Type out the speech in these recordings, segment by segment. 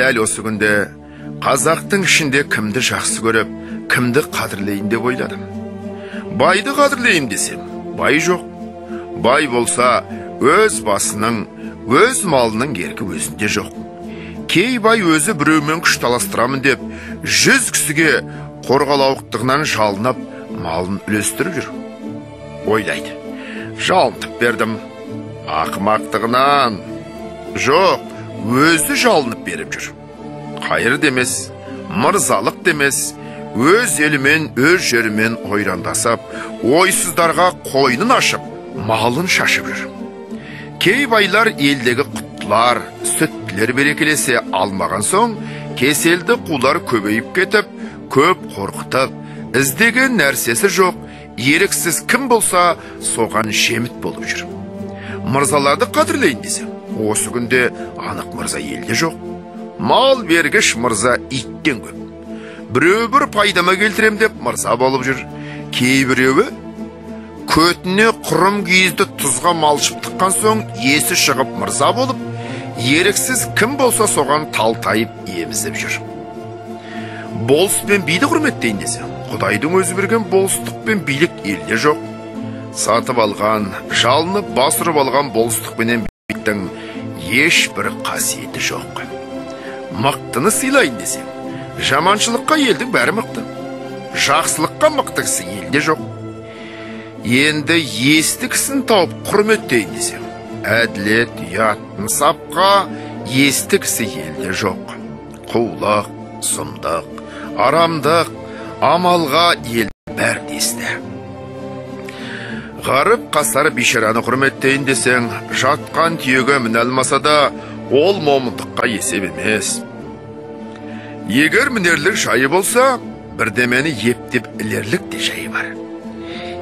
Дәл осы күнде қазақтың ішінде кімді жақсы көріп, кімді қадірлейін деп ойладым. Байды қадірлейін десем, бай жоқ. Бай болса, өз басының, өз малының еркі өзінде жоқ. Кей бай өзі біреумен күш таластырамын деп, 100 кісіге қорғалауықтығынан жалынып, малын үлестіріп жүр. Ойлайды, жалынтып бердім, ақымақтығынан. Жоқ, өзі жалынып беріп жүр. Қайыр демес, мырзалық демес, өз елімен, өз жерімен ойрандасып, ойсыздарға қойнын ашып, малын шашып жүр. Кей байлар елдегі құттылар, сүттілер берекелесе алмаған соң, кеселді қулар көбейіп кетіп, көп қорқытып, іздеген нәрсесі жоқ, еріксіз кім болса, соған жеміт болып жүр. Мырзаларды қадірлейін десем, осы күнде анық мырза елде жоқ. Мал бергіш мырза иттен көп. Біреу бір пайдама келтірем деп мырза болып жүр. Кейбіреуі көтіне құрым киізді тұзға малшып тыққан соң есі шығып мырза болып, еріксіз кім болса соған талтайып емізіп жүр. Болыс пен биді құрметтейін десе, Құдайдың өзі берген болыстық пен билік елде жоқ. Сатып алған, жалынып бас ұрып алған болыстық пенен биліктің ешбір қасиеті жоқ. Мықтыны сыйлайын десем, жаманшылыққа елдің бәрі мықты. Жақсылыққа мықты кісі елде жоқ. Енді есті кісіні тауып құрметтейін десем, әділет, ұят, нысапқа есті кісі елде жоқ. Қулық, сұмдық, арамдық, амалға ел бәрі десті. Ғарып қасар бейшараны құрметтейін десең, жатқан түйеге міне алмаса да, ол момындыққа есеп емес. Егер мінерлік жайы болса, бірдемені ептеп ілерлік те жайы бар.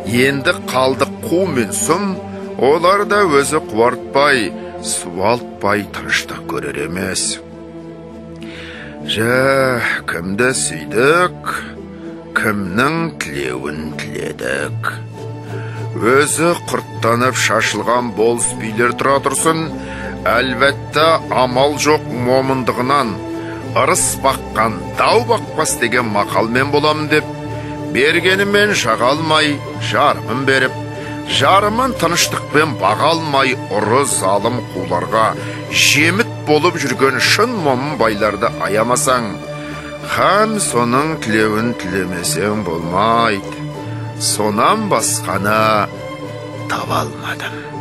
Енді қалды қу мен сұм, олар да өзі қуартпай, суалтпай тыныштық көрер емес. Жә, кімді сүйдік, кімнің тілеуін тіледік. Өзі құрттанып шашылған болыс билер тұра тұрсын, әлбәтті амал жоқ момындығынан, ырыс баққан дау бақпас деген мақалмен боламын деп, бергенімен жаға алмай, жарымын беріп, жарымын тыныштықпен баға алмай, ұры залым қуларға жеміт болып жүрген шын момын байларды аямасаң, һәм соның тілеуін тілемесең болмайды. Сонан басқаны таба алмадым.